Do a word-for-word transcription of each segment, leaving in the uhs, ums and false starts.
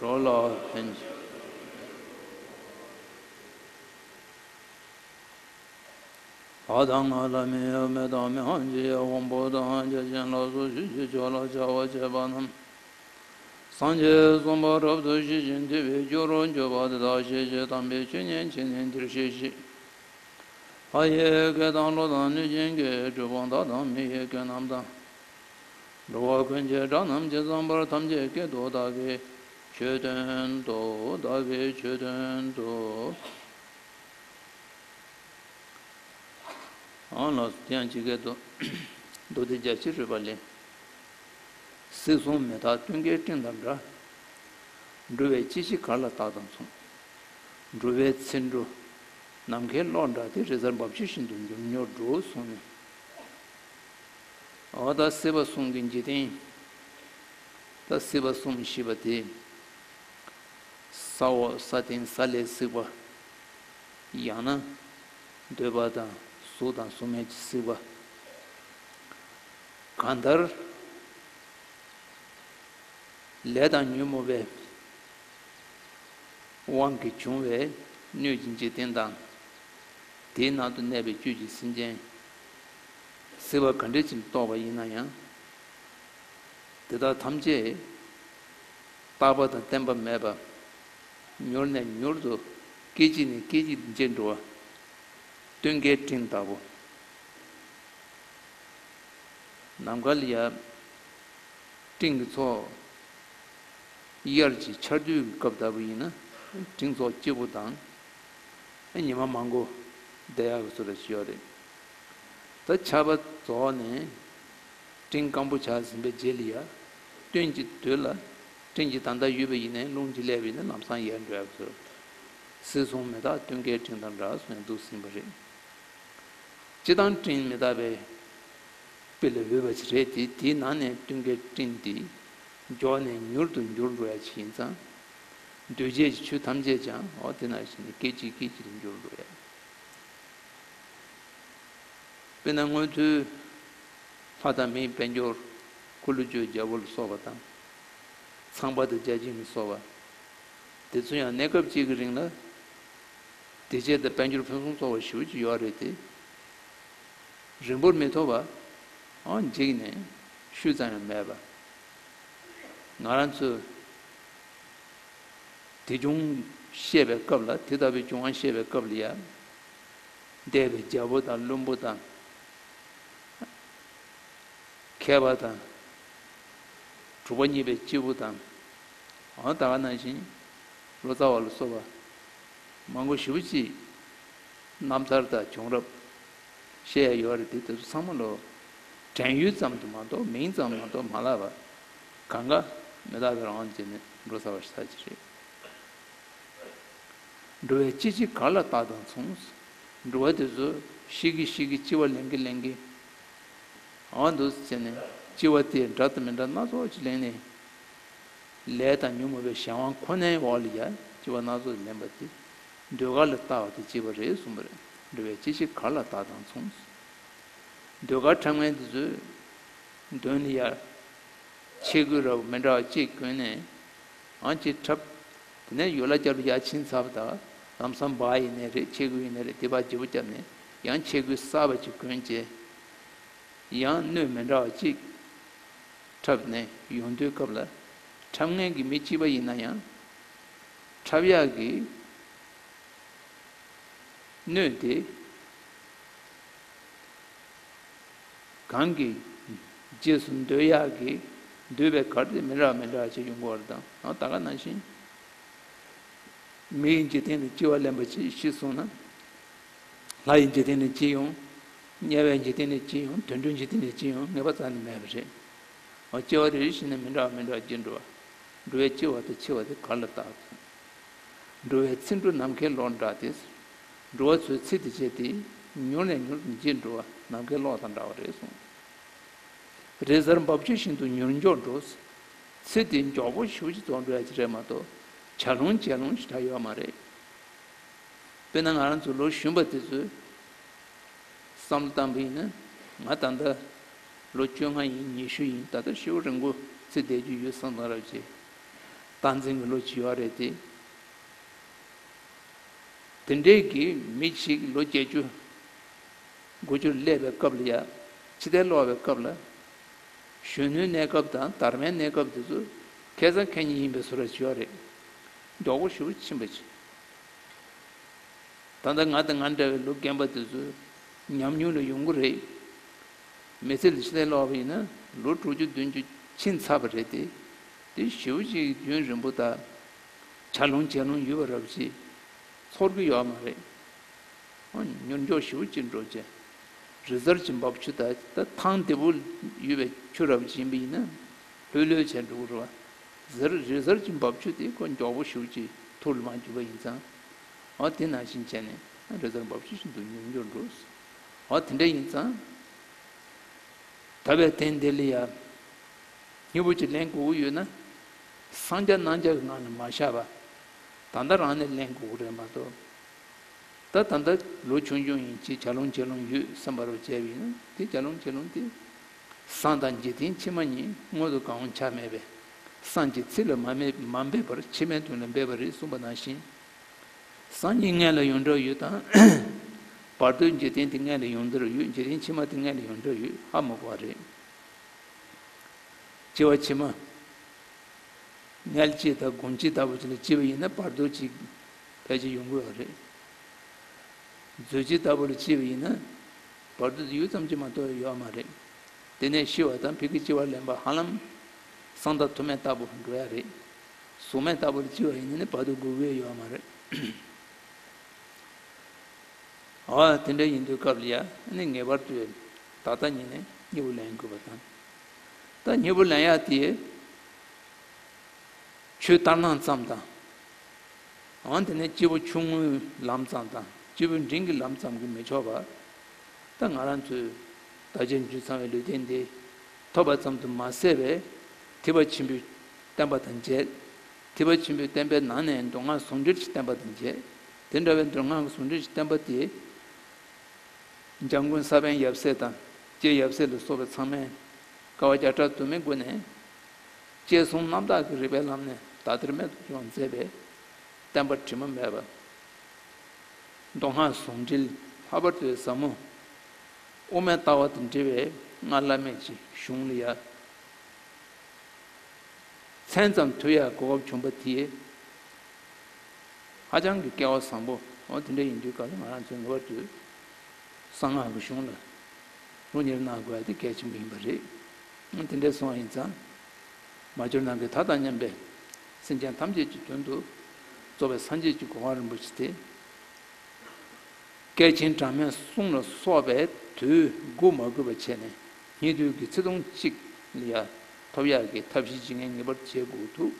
འགྲོ་ལ་ཕན་ཕྱིར། ལྷ་དང་ལྷ་མིན་མི་དང་མི་འམ་ཅི་ཡང་། དབང་པོ་དང་བརྒྱ་བྱིན་ལ་སོགས། ཆོས་ཀྱི་ཕྱོགས་ལ་བྱ་བ་བྱེད་པ་རྣམས། སངས་རྒྱས་གསུམ་པོ་རབ་ཏུ་ཞི་ཞིང་དེ་བས་སྐྱོ་རུ་གྱུར་པ་དེ་དག་ཤེས་བྱའི་དམ་པའི་ཆོས་ཉན་བྱས་ནས་འདིར་གཤེགས་ཤིག། ལྷ་ཡི་སྐད་དང་ཀླུ་དང་གནོད་སྦྱིན་སྐད། གྲུལ་བུམ་དག་དང་མི་ཡི་སྐད་རྣམས་དང་། འགྲོ་བ་ཀུན་གྱི་སྒྲ་རྣམས་ཇི་ཙམ་པར། ཐམས་ཅད་སྐད་དུ་བདག་གིས་ཆོས་བསྟན་ཏོ། བདག་གིས་ཆོས་བསྟན་ཏོ། ཨང་ལགས་སོ། དེ་ཡང་ཇི་སྐད་དུ། མདོ་སྡེ་རྒྱ་ཆེར་རོལ་པ་ལས། གཟིགས་གསུམ་མི་རྟག་སྟོན་ཀའི་སྤྲིན་དང་འདྲ། འགྲོ་བའི་སྤྱི་གཞི་གར་ལ་རྟག་དང་མཚུངས། འགྲོ་བའི་ཚེ་འགྲོ་ནམ་མཁའི་གློག་འདྲ་སྟེ། རི་གཟར་འབབ་ཆུ་བཞིན་དུ་མྱུར་མྱུར་འགྲོ་གསུངས་ནས། འོ་ད་སྲིད་པ་གསུམ་གྱི་འཇིག་རྟེན། ད་སྲིད་པ་གསུམ་ཞེས་པ་དེ། ས་འོག་ས་སྟེང་ས་བླའི་སྲིད་པ། ཡང་ན་འདོད་པ་དང་གཟུགས་དང་གཟུགས་མེད་ཀྱི་སྲིད་པ། གང་ལྟར་ལས་དང་ཉོན་མོངས་པའི་དབང་གིས་བྱུང་བའི་སྣོད་ཀྱི་འཇིག་རྟེན་དང་། དེའི་ནང་དུ་གནས་པའི་བཅུད་ཀྱི་སེམས་ཅན། སྲིད་པ་ག་འདྲ་ཅིག་རྟོགས་པ་ཡིན་ན་ཡང་། དེ་དག་ཐམས་ཅད་རྟག་པ་དང་བརྟན་པ་མེད་པ། མྱུར་ནས་མྱུར་དུ་སྐད་ཅིག་ནས་སྐད་ཅིག་འབྱེད་འགྲོ་བ། སྟོན་ཀའི་སྤྲིན་ལྟ་བུ། ནམ་མཁའ་ལ་ཡ། སྤྲིན་གྱི་ཚོགས་དབྱར་གྱི་ཆར་དུས་ཀྱི་སྐབས་ལྟ་བུ་ཡིན་ན། སྤྲིན་ཚོགས་སྐྱིད་པོ་དང་། ཉི་མ་མང་པོ་བསྡད་ཡག་གི་བཟོ་འདྲ་ཞིག་ཡོད་རེད། ད་ཆར་པ་རྫོགས་ནས་སྤྲིན་སྐམ་པོ་ཆགས་ཟིན་པའི་རྗེས་ལ་ཡ། སྟོན་གྱི་དུས་ལ་སྤྲིན་གྱིས་ད་ལྟ་ཡོད་པ་ཡིན་ནའི་རླུང་གིས་བསླད་པ་ཡིན་ན་ལམ་སང་ཡལ་འགྲོ་ཡག་གི་བཟོ། གཟིགས་གསུམ་མི་རྟག་སྟོན་ཀའི་སྤྲིན་དང་འདྲ་གསུངས་འདུག་ཟིན་པ་རེད། སྤྱིར་བཏང་སྤྲིན་མི་རྟག་པའི་དཔེ་ལ་འོས་པ་ཞིག་རེད་དེ། དེའི་ནང་ནས་སྟོན་ཀའི་སྤྲིན་དེ་མགྱོགས་ནས་མྱུར་དུ་འགྱུར་འགྲོ་ཡ་ཞིག་ཡིན་ཙང་། འདུས་བྱས་ཀྱི་ཆོས་ཐམས་ཅད་ཀྱང་འོ་དེ་ནང་བཞིན་སྐད་ཅིག་སྐད་ཅིག་ཏུ་འགྱུར་འགྲོ་ཡ། དཔེར་ན་སྔོན་ཚུལ་ལྷ་དང་མིའི་དཔལ་འབྱོར་འཁོར་ལོས་སྒྱུར་རྒྱལ་པོ་ལ་སོགས་པ་དང་། ཚངས་པ་དང་བརྒྱ་བྱིན་ལ་སོགས་པ། དེ་ཚོ་ཡང་གནས་སྐབས་གཅིག་གི་རིང་ལ། བདེ་སྐྱིད་དང་དཔལ་འབྱོར་ཕུན་སུམ་ཚོགས་པ་ཞེ་པོ་ཅིག་ཡོད་རེད་དེ། རིང་པོར་མི་ཐོགས་པ། ཨང་འཇིག་ནས་ཤུལ་ཙམ་ཡང་མེད་པ། ང་རང་ཚོས་དེ་བྱུང་བཤད་པའི་སྐབས་ལ། དེ་ལྟ་བུའི་བྱུང་བ་བཤད་པའི་སྐབས་ལ་ཡ། འདས་པའི་རྒྱལ་པོ་དང་བློན་པོ་དང་། མཁས་པ་དང་། གྲུབ་པ་བརྙེས་པའི་སྐྱེས་བུ་དང་། འོ་ད་ག་ནང་བཞིན་ལོ་ཙཱ་བ་ལ་སོགས་པ་མང་པོ་ཞེ་པོ་ཅིག་རྣམ་ཐར་དང་བྱུང་རབས་བཤད་ཡ་ཡོད་རེད་དེ། དེ་ཚོ་ཚང་མ་ལོ་དྲན་ཡུལ་ཙམ་དུ་མ་གཏོགས་མིང་ཙམ་མ་གཏོགས་མ་བརླག་པ། གང་ག་མི་རྟག་པའི་རང་དབང་བྱས་ནས་འགྲོ་ཚར་བ་ཞིག་ཆགས་ཀྱི་རེད། འགྲོ་བའི་སྤྱི་གཞི་གར་ལ་རྟག་དང་མཚུངས། འགྲོ་བ་དེ་ཚོ་ཤི་གི་ཤི་གི་འཆི་བ་ལེན་གི་ལེན་གི། འོ་འདུག་སེ་བྱས་ནས་འཆི་བ་དེ་འདྲ་དང་མི་འདྲ་སྣ་ཚོགས་ཅིག་ལེན་ནས། ལས་དང་ཉོན་མོངས་པའི་གཞན་དབང་ཁོ་ནའི་འོག་ལ་ཡ་འཆི་བ་སྣ་ཚོགས་ལེན་པ་དེ་ཟློས་གར་ལ་ལྟ་བ་དེ་སྐྱེས་པ་རེད་གསུངས་པ་རེད། འགྲོ་བའི་སྤྱི་གཞི་གར་ལ་རྟག་དང་མཚུངས། ཟློས་གར་འཁྲབ་མཁན་དེ་ཚོས་མདུན་ལ་ཡ། ཆས་གོས་རབ་མི་འདྲ་བ་གཅིག་གོན་ནས་ཨང་གཅིག་འཁྲབ། དེ་ནས་ཡོ་ལ་རྒྱབ་ལ་ཡར་ཕྱིན་ཚར་བ་དང་། ལམ་སང་འབག་ཡིན་ནའི་རེད། ཆས་གོས་ཡིན་ནའི་རེད། དེ་ཕར་བརྗེ་པོ་བརྒྱབ་ནས་ཡང་ཆས་གོས་གསར་པ་ཅིག་གོན་བྱས། ཡང་སྣོད་མི་འདྲ་བ་གཅིག་འཁྲབ་ནས་ཡོང་དུས་སྐབས་ལ། འཁྲབ་མཁན་གྱི་མི་གཅིག་པ་ཡིན་ན་ཡང་འཁྲབ་ཡག་གི་སྣོད་དེ། གང་གི་རྗེས་སུ་འདོད་ཡག་གི་འདོད་པའི་གར་དེ་མི་འདྲ་མི་འདྲ་ཅིག་ཡོང་གི་ཡོད་རེད་དང་། ད་ག་ནང་བཞིན་མི་ཡི་འཇིག་རྟེན་ལ་སྐྱེ་བ་ལེན་པ་ཅིག་ཤི་སོང་ན། ལྷ་ཡི་འཇིག་རྟེན་ལ་སྐྱེ་ཡོང་། དམྱལ་བའི་འཇིག་རྟེན་ལ་སྐྱེ་ཡོང་། དུད་འགྲོའི་འཇིག་རྟེན་ལ་སྐྱེ་ཡོང་། ངེས་པ་རྩ་ནས་མེད་པ་རེད། འོ་སྐྱེ་བ་རེ་རེ་བཞིན་ནས་མི་འདྲ་བ་མི་འདྲ་བ་སྐྱེ་འགྲོ་བ། འགྲོ་བའི་སྐྱེ་བ་དང་འཆི་བ་དེ་གར་ལ་བཏགས་སོང་། འགྲོ་བའི་ཚེ་འགྲོ་ནམ་མཁའི་གློག་འདྲ་སྟེ། འགྲོ་བ་ཚོའི་ཚེ་དེ་བྱས་ཏེ། མྱུར་ནས་མྱུར་དུ་འགྱེལ་འགྲོ་བ་ནམ་མཁའི་གློག་དང་འདྲ་བ་རེད་གསུངས། རི་གཟར་འབབ་ཆུ་བཞིན་དུ་མྱུར་མགྱོགས་འགྲོ། ཚེ་དེ་མགྱོགས་པོ་ཞེ་པོ་ཅིག་རྫོགས་འགྲོ་ཡ་ཅིག་རེད་མ་གཏོགས། ཇ་ལུང་ཇེ་ལུང་ཞེ་དྲག་ཡོད་མ་རེད། དཔེར་ན་ང་རང་ཚོ་ལོ་གཞོན་པ་དེ་ཚོས་བསམ་བློ་བཏང་པ་ཡིན་ན། ང་ད་ལྟ་ལོ་བཅོ་ལྔ་ཡིན། ཉི་ཤུ་ཡིན། ད་ལྟ་ཞེ་པོ་རིང་པོ་ཚེ་བསྡད་རྒྱུ་ཡོད་བསམ་བསམ་རབ་བྱས། སྟངས་འཛིན་གྱི་བློ་ཅིག་ཡོད་རེད་དེ། དེ་འདྲའི་གི་མི་ཞིག་ལོ་བརྒྱད་ཅུ་དགུ་བཅུར་སླེབས་པའི་སྐབས་ལ་ཡ། ཕྱི་བལྟས་ཀློག་པའི་སྐབས་ལ། གཞོན་ནུའི་གནས་སྐབས་དང་དར་མའི་གནས་སྐབས་དེ་ཚོ་ཁ་སང་ཁ་ཉིན་ཡིན་པའི་བཟོ་འདྲ་ཅིག་ཡོད་རེད། མགྱོགས་པོ་ཞེ་པོ་ཕྱིན་པ་ཅིག་ད་ལྟ་ང་དང་ང་འདྲ་བའི་ལོ་རྒན་པ་དེ་ཚོ་ཉམས་མྱོང་ལ་ཡོང་གི་རེད། མི་ཚེ་ལ་ཕྱི་ལ་ལོག་པ་ཡིན་ན་ལོ་དྲུག་ཅུ་བདུན་ཅུ་ཕྱིན་ཚར་བ་རེད་དེ། དེ་ཞེ་པོ་ཅིག་རྒྱུན་རིང་པོ་དང་། བྱ་ལོང་བྱེ་ལོང་ཡོད་པ་རབ་ཅིག་ཚོར་གི་ཡོད་མ་རེད། ཨ། མྱུར་མགྱོགས་ཞེ་པོ་ཅིག་འགྲོ་བྱས། རི་གཟར་གྱི་འབབ་ཆུ་དང་ད་ཐང་བདེ་པོ་ཡོད་པའི་ཆུ་རབ་ཅིག་ཡིན་པ་ཡིན་ན། ལྷོད་ལྷོད་བྱས་འགྲོ་གི་རེད་བ། གཟར་རི་གཟར་གྱི་འབབ་ཆུ་དེ་ཁོ་མགྱོགས་པོ་ཞེ་པོ་ཅིག་ཐུར་ལ་མར་རྒྱུག་པ་ཡིན་ཙང་། ཨ། དེ་ནང་བཞིན་བྱས་ནས་རི་གཟར་འབབ་ཆུ་བཞིན་དུ་མྱུར་མགྱོགས་འགྲོ། ཨ། དེ་འདྲ་ཡིན་ཙང་། ད་བས་དེང་འདི་ལ་ཡ། སྙིང་པོ་ཅིག་ལེན་དགོས་ཀྱི་ཡོད་ན། སངས་རྒྱས་རྣམས་ཀྱི་ངང་ནས་མ་བཞག་པ། ད་ལྟ་རང་ནས་ལེན་དགོས་ཀྱི་རེད་མ་གཏོགས། ད་ད་ལྟ་ལོ་ཆུང་ཆུང་ཡིན་ཅིག་བྱ་ལོང་བྱེ་ལོང་ཡོད་བསམ་པ་རུ་བྱས་པ་ཡིན་ན་དེ་བྱ་ལོང་བྱེ་ལོང་དེ། སངས་དང་འཇིག་རྟེན་ཕྱི་མ་གཉིས་སྔོན་དུ་གང་རུང་ཆ་མེད་པས། སངས་ཀྱི་ཚིག་ལ་མ་མེད་མ་འབད་པར་ཕྱི་མའི་དོན་ལ་འབད་པ་རེད་གསུངས་པ་ནང་བཞིན། སང་ཉིན་སྔོན་ལ་ཡོང་འདོད་ཡོད་དང་། བར་དོའི་འཇིག་རྟེན་དེ་སྔོན་ལ་ཡོང་འདོད་ཡོད། འཇིག་རྟེན་ཕྱི་མ་དེ་སྔོན་ལ་ཡོང་འདོད་ཡོད། ཧ་མ་གོ་བ་རེད། སྐྱེ་བ་ཕྱི་མ། མངལ་སྐྱེས་དང་སྒོང་སྐྱེས་ལྟ་བུ་ཅིག་ལ་སྐྱེས་པ་ཡིན་ན་བར་དོ་ཅིག་ཕལ་ཆེར་ཡོང་གི་ཡོད་རེད། མཛོད་སྐྱེས་ལྟ་བུ་ལ་སྐྱེས་པ་ཡིན་ན། བར་དོ་དེ་ཡུད་ཙམ་ཅིག་མ་གཏོགས་ཡོད་མ་རེད། དེ་ནས་ཤི་བ་དང་ཕ་གི་སྐྱེ་བ་ལེན་པ་ཧ་ལམ། སྲང་མདའ་ཐུག་མེད་ལྟ་བུ་འགྲོ་ཡ་རེད། ཟུག་མེད་ལྟ་བུ་ལ་སྐྱེས་པ་ཡིན་ན་ནི་བར་དོ་འགོར་གི་ཡོད་མ་རེད། འོ་དེ་འདྲ་ཡིན་དུས་སྐབས་ལ་ཡ་ནི་ངེས་པར་དུ་ད་ལྟ་ཉིད་ནས་སྙིང་པོ་ལེན་དགོས་པ་དང་། ད་སྙིང་པོ་ལེན་ཡ་དེ་ཆོས་ལྟར་སྣང་ཙམ་དང་། འོ་དེ་ནས་སྐྱེས་བུ་ཆུང་ངུའི་ལམ་ཙམ་དང་སྐྱེས་བུ་འབྲིང་གི་ལམ་ཙམ་གྱིས་མི་ཆོག་པར། ད་ང་རང་ཚོའི་བདག་ཅག་རྒྱུད་ཚང་བའི་ལུས་རྟེན་འདི་ཐོབ་པ་ཙམ་དུ་མ་ཟད་པའི་ཐེག་པ་ཆེན་པོའི་བསྟན་པ་དང་མཇལ། ཐེག་པ་ཆེན་པོའི་བསྟན་པའི་ནང་ནས་མདོ་སྔགས་ཟུང་འབྲེལ་གྱི་བསྟན་པ་དང་མཇལ། དེ་འདྲ་བའི་མདོ་སྔགས་ཀྱི་ཟུང་འབྲེལ་གྱི་བསྟན་པ་དེ། འཇམ་མགོན་ས་པཎ་ཡབ་སྲས་དང་ལྕེ་ཡབ་སྲས་ལ་སོགས་པ་ཚང་མས་དཀའ་བ་བརྒྱ་ཕྲག་དུ་མའི་སྒོ་ནས། བཅས་གསུམ་རྣམ་དག་གི་རིགས་པའི་ལམ་ནས་དག་ཐེར་རྨད་དུ་བྱུང་བ་མཛད་པའི་བསྟན་པ་དྲི་མ་མེད་པ། མདོ་སྔགས་ཟུང་འབྲེལ་ལྷག་པར་དུ་ཟབ་མོ་དབུ་མའི་ལྟ་བ་དང་འབྲེལ་བའི་སྔགས་བླ་མེད་ཀྱི་གཞུང་ལ་ཡ། མཚན་ཙམ་ཐོས་ཡ་གོ་སྐབས་བྱུང་བ་དེས། ཧ་ཅང་གི་སྐལ་བ་བཟང་པོ། འོ་དེ་འདྲ་ཡིན་དུས་སྐབས་ལ་ང་རང་ཚོས་ངེས་པར་དུ་གསང་སྔགས་ཀྱི་གཞུང་ལ་སློབ་གཉེར་གནང་དགོས་ཡ་དེ་གལ་ཆེན་པོ་ཡིན་པ་རེད། འོ་དེ་འདྲ་སོང་བ་ཡིན་ཙང་། མ་གྱུར་ནམ་མཁའི་མཐའ་དང་མཉམ་པའི་སེམས་ཅན་ཐམས་ཅད་ཀྱི་དོན་དུ་གཙོ་བའི་སངས་རྒྱས་ཀྱི་གོ་འཕང་རིན་པོ་ཆེ་དེ། བསྐལ་ཆེན་གྲངས་མེད་གསུམ་ལ་སོགས་པའི་དུས་འགོར་མ་དགོས་པ་བྱས་ནས་སྙིགས་དུས་ཀྱི་ཚེ་ཐུང་གཅིག་ལ་ཡ་ཐོབ་ཡག་གི་ཐབས་ཤེས་ཅིག་ངས་ངེས་པར་བྱེད་དགོས་འདུག་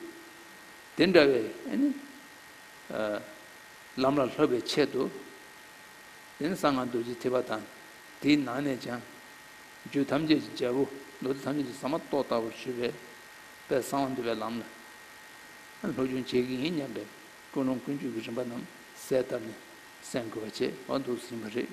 དེ་འདྲ་བའི་ཨ་ནི། ཨ། ལམ་ལ་བསླབ་པའི་ཆེད་དུ། དེ་ནི་གསང་སྔགས་རྡོ་རྗེ་ཐེག་པ་དང་། དེའི་ནང་ནས་ཀྱང་། རྒྱུད་ཐམས་ཅད་ཀྱི་རྒྱལ་པོ་ལོ་ཙཱ་ཐམས་ཅད་ཀྱི་ཟ་མ་ཏོག་ལྟ་བུར་གྱུར་པའི་དཔལ་གསང་བ་འདུས་པའི་ལམ་ལ། སློབ་སྦྱོང་བྱེད་ཀྱི་ཡིན་སྙམ་པའི་ཀུན་སློང་ཀུན་སྤྱོད་ཀྱི་རིམ་པ་རྣམས་གསལ་བཏབ་ནས་གསན་དགོས་པ་བྱས་པ་འདུག་ཟིན་པ་རེད།